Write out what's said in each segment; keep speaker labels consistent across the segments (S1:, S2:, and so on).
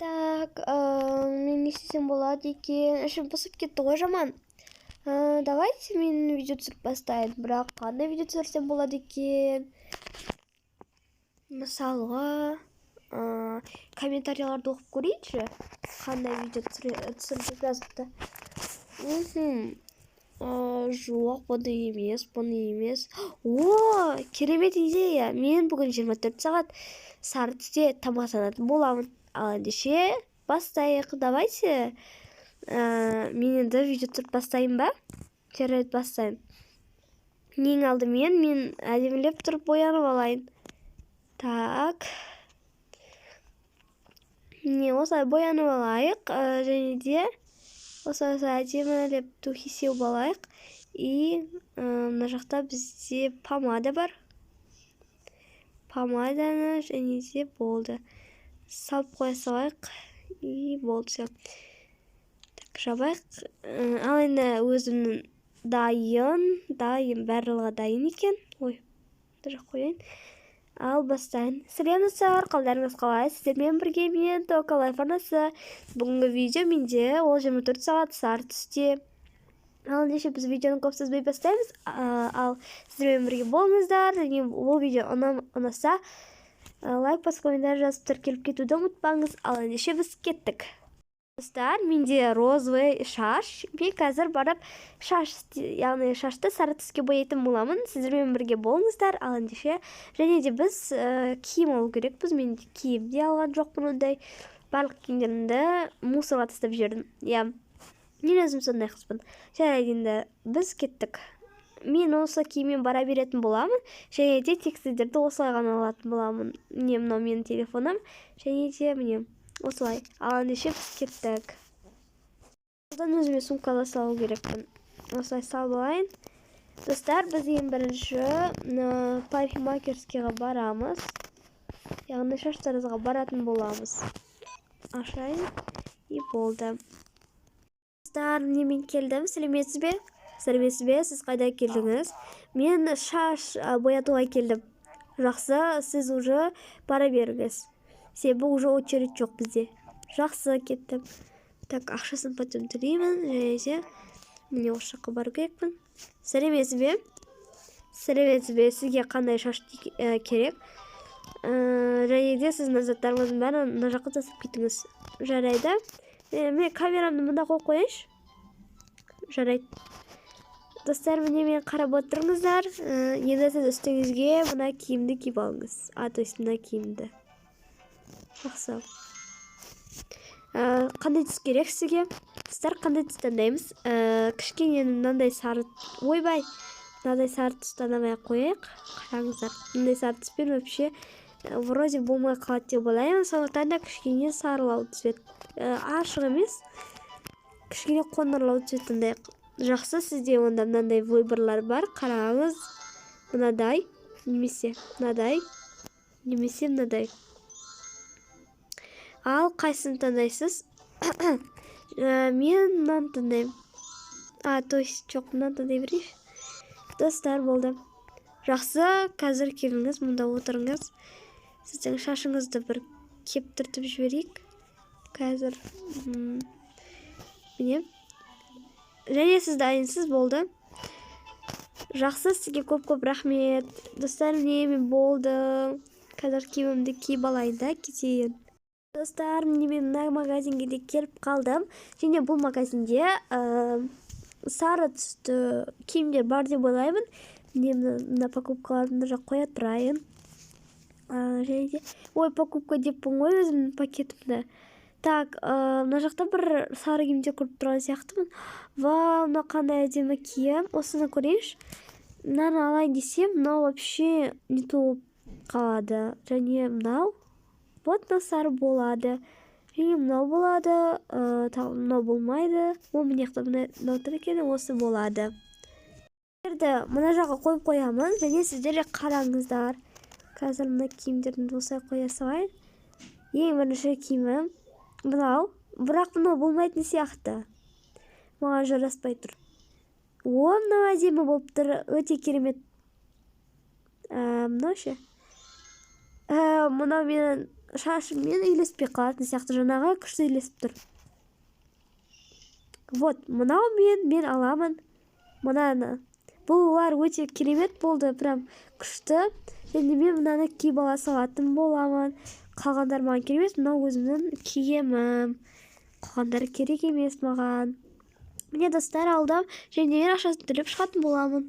S1: Так, мен не істесем болады екен? Ішім пысып кетті ғой жаман. Давайте мен видео түсіріп бастайын. Бірақ қандай видео түсірсем болады екен? Мысалға, комментарийларды оқып көрейінші. Қандай видео түсір деп жазыпты. Жоқ, бұны емес, бұны емес. О, керемет идея! Мен бүгін 24 сағат сары түсте тамақтанатын боламын. Ал ендеше бастайық. Давайте. Мен енді видео түсіріп бастайын ба? Жарайды, бастайын. Ең алдымен мен әдемілеп тұрып боянып алайын. Так. Міне, осылай боянып алайық. Және де осылай әдемілеп духи сеуіп алайық. И мына жақта бізде помада бар. Помаданы және де болды. Салып қоя салайық. И болды, все. Так, жабайық. Ал енді өзімнің дайын, дайын, барлығы дайын екен. Ой, мына жаққа қояйын. Ал бастайын. Сәлем, достар, қалдарыңыз қалай? Сіздермен бірге мен, Тока Лайф арнасы. Бүгінгі видео менде ол 24 сағат сары түсте. Ал ендеше біз видеоны көп созбай бастаймыз. Ал сіздермен бірге болыңыздар. Және бұл видео ұнаса, лайк басып, комментарий жазып, тіркеліп кетуді ұмытпаңыз. Ал ендеше біз кеттік. Достар, менде розовый шаш. Мен қазір барып шаш, яғни шашты сары түске бояйтын боламын. Сіздермен бірге болыңыздар. Ал ендеше және де біз киім алу керекпіз. Мен киім де алған жоқпын ондай. Барлық киімдерімді мусорға тастап жібердім. Иә, мен өзім сондай қызбын. Жарайды, енді біз кеттік. Мен осы киіммен бара беретін боламын және де тек сіздерді осылай ғана алатын боламын. Міне, мынау менің телефоным және де міне осылай. Ал ендеше біз кеттік. Одан өзіме сумка ала салу керекпін. Осылай салып алайын. Достар, біз ең бірінші парикмахерскийға барамыз, яғни шаштаразға баратын боламыз. Ашайын и болды. Достар, міне, мен келдім. Сәлеметсіз бе? Сәлеметсіз бе? Сіз қайда келдіңіз? Мен шаш боятуға келдім. Жақсы, сіз уже бара беріңіз, себебі уже очередь жоқ бізде. Жақсы, кеттім. Так, ақшасын потом төлеймін. Және де міне, осы жаққа бару керекпін. Сәлеметсіз бе? Сәлеметсіз бе? Сізге қандай шаш керек? Және де сіздің заттарыңыздың бәрін мына жаққа тастап кетіңіз. Жарайды. Мен камерамды мында қойып қояйыншы. Жарайды. Достар, міне, мен қарап отырыңыздар. Енді сіз үстіңізге мына киімді киіп алыңыз, а то есть мына киімді. Жақсы. Қандай түс керек сізге? Достар, қандай түс таңдаймыз? Кішкене мынандай сары, ойбай, мынандай сары түс таңдамай ақ қояйық. Қараңыздар, мындай сары түспен вообще вроде болмай қалады деп ойлаймын. Сондықтан да кішкене сарылау цвет, ашық емес, кішкене қоңырлау цвет таңдайық. Жақсы, сізде онда мынандай выборлар бар. Қараңыз, мынадай немесе мынадай немесе мынадай. Ал қайсысын таңдайсыз? Мен мынаны таңдаймын, а то есть жоқ, мынаны таңдай берейінші. Достар, болды. Жақсы, қазір келіңіз, мұнда отырыңыз. Сіздің шашыңызды бір кептіртіп жіберейік қазір. Міне, және сіз дайынсыз. Болды. Жақсы, сізге көп көп рахмет. Достар, міне, мен болды, қазір киімімді киіп алайын да кетейін. Достар, міне, мен мына магазинге де келіп қалдым. Және бұл магазинде сары түсті киімдер бар деп ойлаймын. Міне, мына покупкаларды мына жаққа қоя тұрайын. Және де, ой, покупка деппін ғой, өзімнің пакетімді. Так, мына жақта бір сары киімдер көріп тұрған сияқтымын. Вау, мынау қандай әдемі киім! Осыны көрейінші. Мынаны алайын десем, мынау вообще не то болып қалады. Және мынау, вот, мынау сары болады. Және мынау болады, тағы мынау болмайды. О, мына жақта мынау тұр екен, осы болады. Мына жаққа қойып қоямын және сіздер де қараңыздар. Қазір мына киімдерді осылай қоя салайын. Ең бірінші киімім мынау, бірақ мынау болмайтын сияқты, маған жараспай тұр. О, мынау әдемі болып тұр, өте керемет. Мынау ше? Мынау менің шашыммен үйлеспей қалатын сияқты, жаңағы күшті үйлесіп тұр. Вот, мынау мен аламын мынаны. Бұлар өте керемет болды, прям күшті. Және мен мынаны киіп ала салатын боламын. Қалғандар маған керек емес, мынау өзімнің киімім. Қалғандары керек емес маған. Міне, достар, алдым. Және мен ақшасын төлеп шығатын боламын.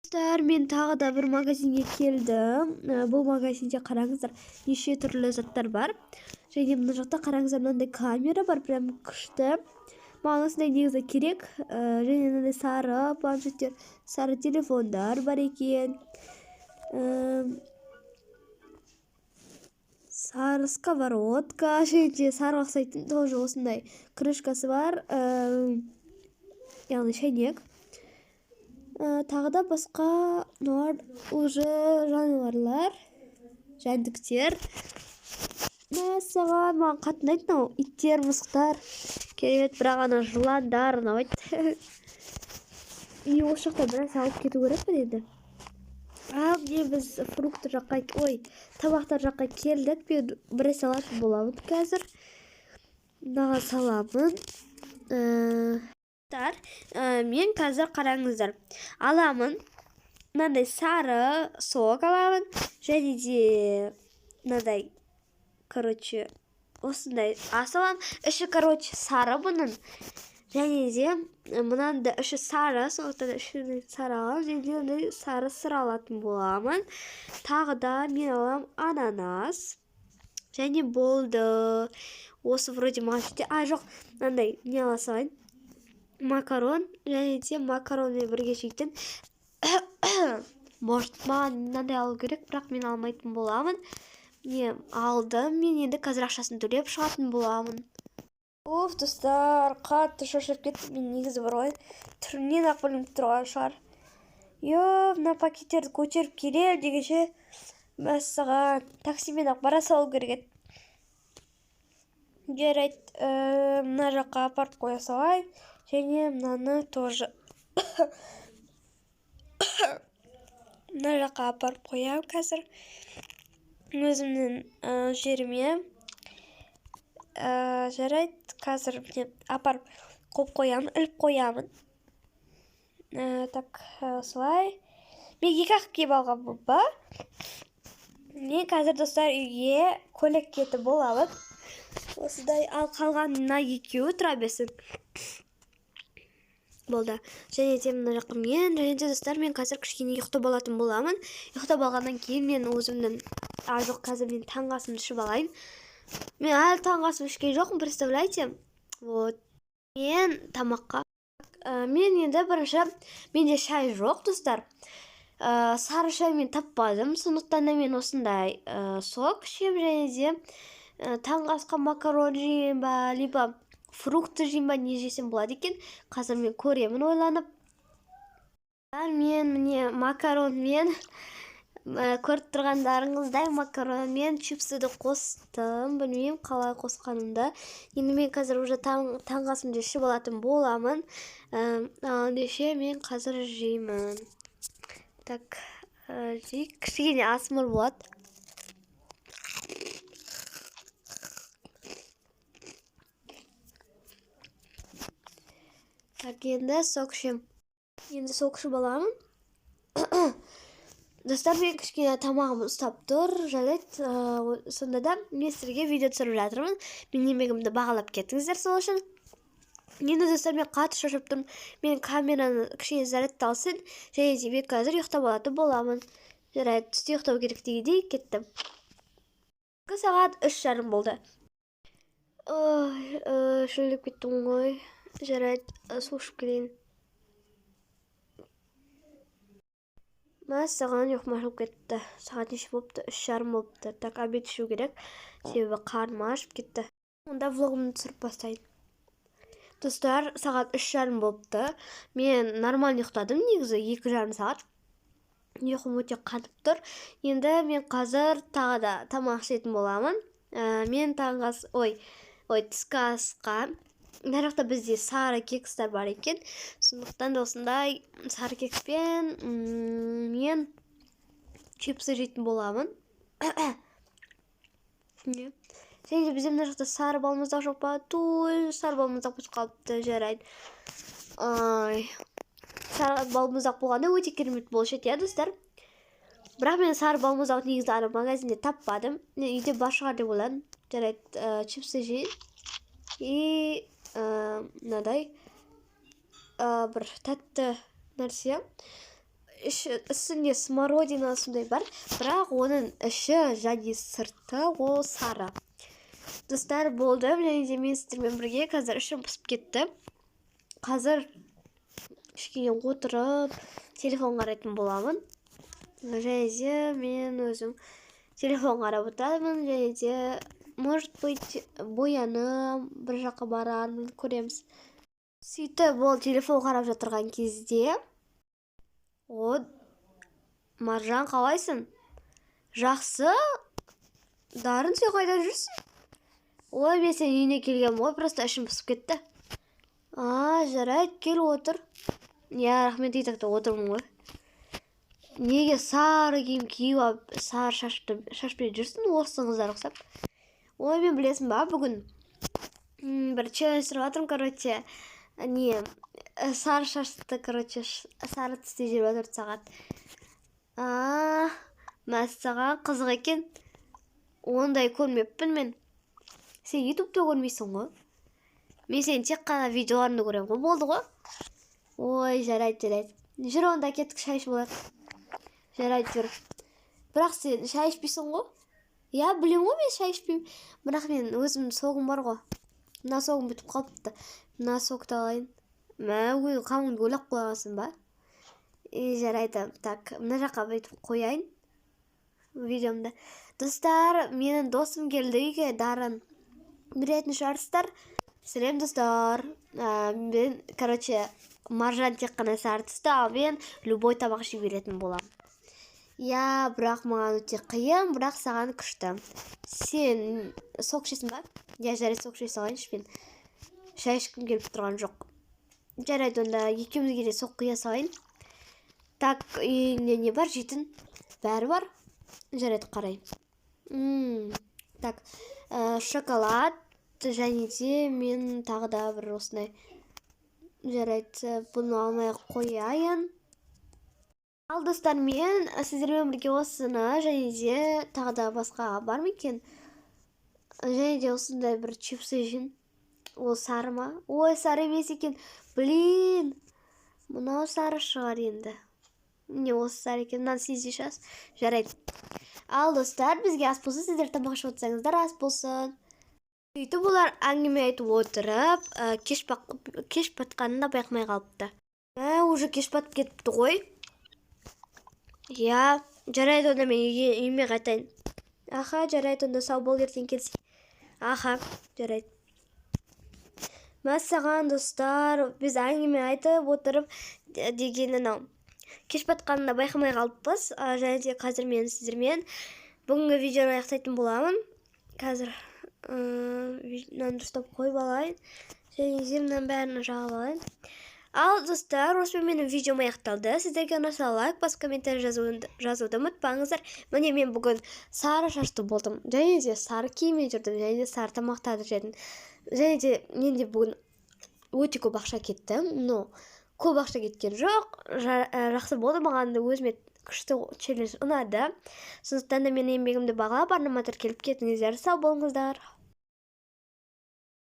S1: Достар, мен тағы да бір магазинге келдім. Бұл магазинде қараңыздар, неше түрлі заттар бар. Және мына жақта қараңыздар, мынандай камера бар, прям күшті. Маған осындай негізі керек. Және мынандай сары планшеттер, сары телефондар бар екен. Сары сковородка, және де сары ұқсайтын тоже осындай крышкасы бар, яғни шәйнек. Тағы да басқа мыналар уже жануарлар, жәндіктер. Мәссаған, маған қатты ұнайды мынау иттер, мысықтар. Керемет, бірақ ана жыландар ұнамайды. И осы жақта бір нәрсе алып кету керек пе енді? Ал міне біз фрукты жаққа, ой, тамақтар жаққа келдік. Мен бір нәрсе алатын боламын қазір. Мынаған саламын. Мен қазір қараңыздар. Аламын. Мынандай сары сок аламын. Және де мынандай, осындай ас аламын. Іші, сары бұның. Және де мынаның да іші сары, сондықтан ішінен сары аламын. Және де мынандай сары сыр алатын боламын. Тағы да мен аламын ананас. Және болды. Осы вроде маған жетеді. А, жоқ, мынандай не ала салайын. Макарон. Және де макаронмен бірге жейтін. Может, маған мынандай алу керек, бірақ мен алмайтын боламын. Не, алдым. Мен енді қазір ақшасын төлеп шығатын боламын. Оф, достар, қатты шаршап кеттім. Мен негізі бар ғой, түрімнен ақ білініп тұрған шығар. Йо, мына пакеттерді көтеріп келем дегенше, мәссаған, таксимен ақ бара салу керек еді. Жарайды, мына жаққа апарып қоя салайын. Және мынаны тоже мына жаққа апарып қоямын қазір. Өзімнің жеріме. Жарайды, қазір міне апарып қойып қоямын, іліп қоямын. Так, осылай. Мен екі ақ киіп алғанмын ба? Мен қазір, достар, үйге көйлек киетін боламын. Осындай, ал қалған мына екеуі тұра берсін. Болды. Және де мына жаққа мен, және де, достар, мен қазір кішкене ұйықтап алатын боламын. Ұйықтап алғаннан кейін мен өзімнің, а, жоқ, қазір мен таңғы асымды ішіп алайын. Мен әлі таңғы асым ішкен жоқпын, представляете? Вот. Мен тамаққа. Мен енді бірінші, менде шай жоқ, достар. Сары шай мен таппадым, сондықтан да мен осындай сок ішемін және де таңғы асқа макарон жеймін ба, либо фрукты жеймін ба, не жесем болады екен. Қазір мен көремін ойланып. Мен міне макаронмен, көріп тұрғандарыңыздай макаронмен чипсыды қостым. Білмеймін қалай қосқанымды. Енді мен қазір уже таңғы асымды ішіп алатын боламын. Ал ендеше мен қазір жеймін. Так, жейік. Кішкене асмыр болады. Так, енді сок ішемін. Енді сок ішіп аламын. Достар, мен кішкене тамағым ұстап тұр. Жарайды, сонда да мен сіздерге видео түсіріп жатырмын. Мен еңбегімді бағалап кетіңіздер сол үшін. Енді, достар, мен қатты шаршап тұрмын. Мен камераны кішкене зарядталсын, және де мен қазір ұйықтап алатын боламын. Жарайды, түсте ұйықтау керек дегендей кеттім. Екі сағат үш жарым болды. Ой, шөлдеп кеттім ғой. Жарайды, су ішіп келейін. Мәссаған, ұйқым ашылып кетті. Сағат неше болыпты? Үш жарым болыпты. Так, обед ішу керек. Себебі қарным ашып кетті. Онда влогымды түсіріп бастайын. Достар, сағат үш жарым болыпты. Мен нормально ұйықтадым негізі, екі жарым сағат. Ұйқым өте қатып тұр. Енді мен қазір тағы да тамақ ішетін боламын. Мен таңғы ас, ой, ой, түскі асқа. Мына жақта бізде сары кекстер бар екен. Сондықтан да осындай сары кекспен, мен чипсы жейтін боламын. Үстіне. Және де бізде мына жақта сары балмұздақ жоқ па? Той, сары балмұздақ бітіп қалыпты. Жарайды. Ай, сары балмұздақ болғанда өте керемет болушы еді, иә, достар? Бірақ мен сары балмұздақ негізі ана магазинде таппадым. Мен үйде бар шығар деп ойладым. Жарайды, чипсы жейін. И мынадай бір тәтті нәрсе. Үстінде смородина сондай бар, бірақ оның іші және сырты ол сары. Достар, болды. Және де мен сіздермен бірге қазір ішім пысып кетті. Қазір кішкене отырып телефон қарайтын боламын. Және де мен өзім телефон қарап отырамын, және де, может быть, боянып бір жаққа барармын, көреміз. Сөйтіп, ол телефон қарап жатырған кезде: «О, Маржан, қалайсың?» «Жақсы, Дарын. Сен қайда жүрсің?» «Ой, мен сенің үйіңе келгенмін ғой, просто ішім пысып кетті». «А, жарайды, кел, отыр». «Иә, рахмет, и так та отырмын ғой. Неге сары киім киіп алып, сары шашпен жүрсің, орыстың қыздары ұқсап?» «Ой, мен, білесің ба, бүгін бір челлендж түсіріп жатырмын, короче, не, сары шашты, короче, сары түсте 24 сағат». «А, мәссаған, қызық екен, ондай көрмеппін мен. Сен Ютубта көрмейсің ғой, мен сенің тек қана видеоларыңды көремін ғой, болды ғой». «Ой, жарайды, жарайды, жүр онда, кеттік, шай ішіп алайық». «Жарайды, жүр. Бірақ сен шай ішпейсің ғой?» «Иә, білемін ғой, мен шай ішпеймін, бірақ мен өзімнің согым бар ғой. Мына согым бітіп қалыпты, мына сокты алайын». «Мә, өз қамыңды ойлап қойғансың ба? И жарайды. Так, мына жаққа бүйтіп қояйын видеомды. Достар, менің досым келді үйге, Дарын. Білетін шығарсыздар. Сәлем, достар. Мен, короче, Маржан тек қана сары түсті, ал мен любой тамақ жей беретін боламын». «Иә, бірақ маған өте қиын, бірақ саған күшті. Сен сок ішесің ба?» «Иә, жарайды, сок іше салайыншы, мен шай ішкім келіп тұрған жоқ». «Жарайды, онда екеумізге де сок құя салайын. Так, үйіңде не бар жейтін? Бәрі бар. Жарайды, қарайын. Так, шоколад және де мен тағы да бір осындай. Жарайды, бұны алмай ақ қояйын. Ал, достар, мен сіздермен бірге осыны және де тағы да басқа бар ма екен, және де осындай бір чипсы жейін. Ол сары ма? Ой, сары емес екен, блин. Мынау сары шығар енді. Міне, осы сары екен. Мынаны сен жей. Жарайды. Ал, достар, бізге ас болсын. Сіздер тамақ ішіп отырсаңыздар, ас болсын. Сөйтіп, олар әңгіме айтып отырып, кеш батқанын да байқамай қалыпты. Мә, уже кеш батып кетіпті ғой. Иә, жарайды, онда мен үйіме қайтайын. Аха, жарайды, онда сау бол, ертең келсең. Аха, жарайды. Мәссаған, достар, біз әңгіме айтып отырып деген анау кеш батқанын да байқамай қалыппыз. Және де қазір мен сіздермен бүгінгі видеоны аяқтайтын боламын. Қазір мынаны дұрыстап қойып алайын және де мынаның бәрін жағып алайын. Ал, достар, осымен менің видеом аяқталды. Сіздерге ұнаса, лайк басып, комментарий жазуды ұмытпаңыздар. Міне, мен бүгін сары шашты болдым және де сары киіммен жүрдім және де сары тамақтарды жедім. Және де менде бүгін өте көп ақша кетті, но көп ақша кеткен жоқ. Жақсы болды, маған да, өзіме күшті челлендж ұнады. Сондықтан да менің еңбегімді бағалап, арнама тіркеліп кетіңіздер. Сау болыңыздар.